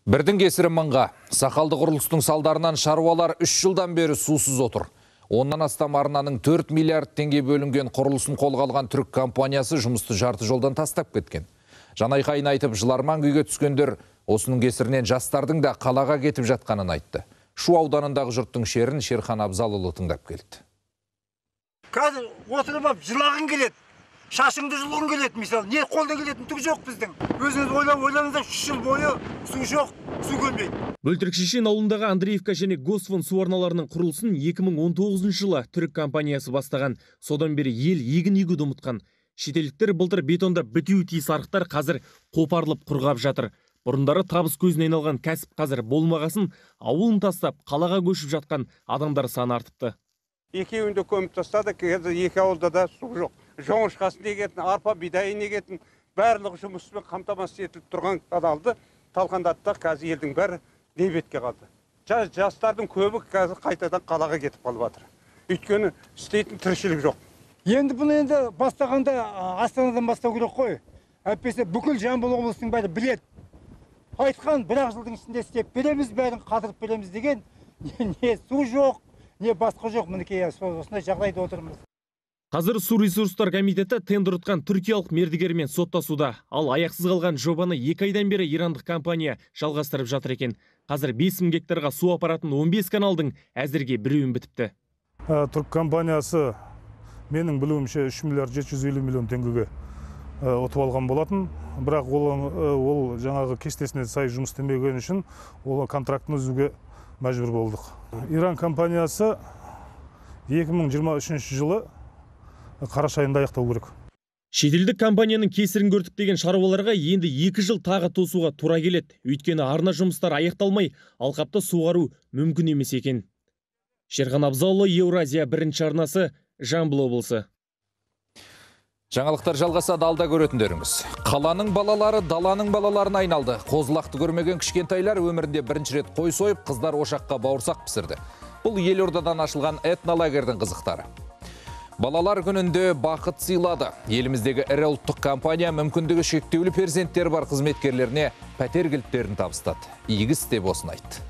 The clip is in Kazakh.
Бірдің кесірі мыңға. Сақалды құрылыстың салдарынан шаруалар 3 жылдан бері сусыз отыр. Оннан астам арнаның 4 миллиард теңге бөлінген құрылысын қолға алған түрік компаниясы жұмысты жарты жолдан тастап кеткен. Жанайқайын айтып, жыларман күйге түскендер осының кесірінен жастардың да қалаға кетіп жатқанын айтты. Шу ауданындағы жұрттың шерін Шерхан Абзалұлы тыңдап келді. Қазір отырып алып жылағың келеді, шашыңды жұлғың келеді, мысалы, не қолдан келетін түк жоқ біздің. Өзіңіз ойланыңыздар, 3 жыл бойы су жоқ, су келмейді. Бөлтірік Шешен ауылындағы Андреевка және Госфон су арналарының құрылысын 2019 жылы түрік компаниясы бастаған. Содан бері ел егін егуді ұмытқан. Шетелдіктер былтыр бетонда бітеуі тиіс арықтар қазір қопарылып құрғап жатыр. Бұрындары табыс көзіне айналған кәсіп қазір болмағасын ауылын тастап қалаға көшіп жатқан адамдар саны артыпты. Екеуін де көміп тастады, қазір екі ауылда да су жоқ. Жоңышқасын егетін, арпа, бидайын егетін, барлығы жұмыспен қамтамасыз етіліп тұрған каналды талқандады да қазір елдің бәрі бетке қалды. Жастардың көбі қазір қайтадан қалаға кетіп қалып жатыр. Өйткені істейтін тіршілік жоқ. Енді бұны енді бастағанда Астанадан бастау керек қой. Әйтпесе бүкіл Жамбыл облысының бәрі біледі. Айтқан бір-ақ жылдың ішінде істеп береміз, бәрін қатырып береміз деген не су жоқ, не басқа жоқ, мінекей осындай жағдайда отырмыз. Қазір су ресурстар комитеті тендер ұтқан түркиялық мердігермен соттасуда. Ал аяқсыз қалған жобаны 2 айдан бері ирандық компания жалғастырып жатыр екен. Қазір 5000 гектарға су апаратын 15 каналдың әзірге біреуін бітіпті. Түрік компаниясы менің білуімше 3 миллиард 750 миллион теңгеге ұтып алған болатын. Бірақ ол жаңағы кестесіне сай жұмыс істемеген үшін ол контрактын үзуге мәжбүр болдық. Иран компаниясы 2023 жылы қараша айында аяқтау керек. Шетелдік компанияның кесірін көрдік деген шаруаларға енді 2 жыл тағы тосуға тура келеді. Өйткені арна жұмыстары аяқталмай, алқапты суғару мүмкін емес екен. Шерхан Абзалұлы, Еуразия бірінші арнасы, Жамбыл облысы. Жаңалықтар жалғасады, алда көретіндеріңіз. Қаланың балалары даланың балаларына айналды. Қозылақты көрмеген кішкентайлар өмірінде бірінші рет қой сойып, қыздар ошаққа бауырсақ пісірді. Бұл елордадан ашылған этнолагердің қызықтары. Балалар күнінде бақыт сыйлады. Еліміздегі ірі ұлттық компания мүмкіндігі шектеулі перзенттері бар қызметкерлеріне пәтер кілттерін табыстады. Игі іс деп осыны айтты.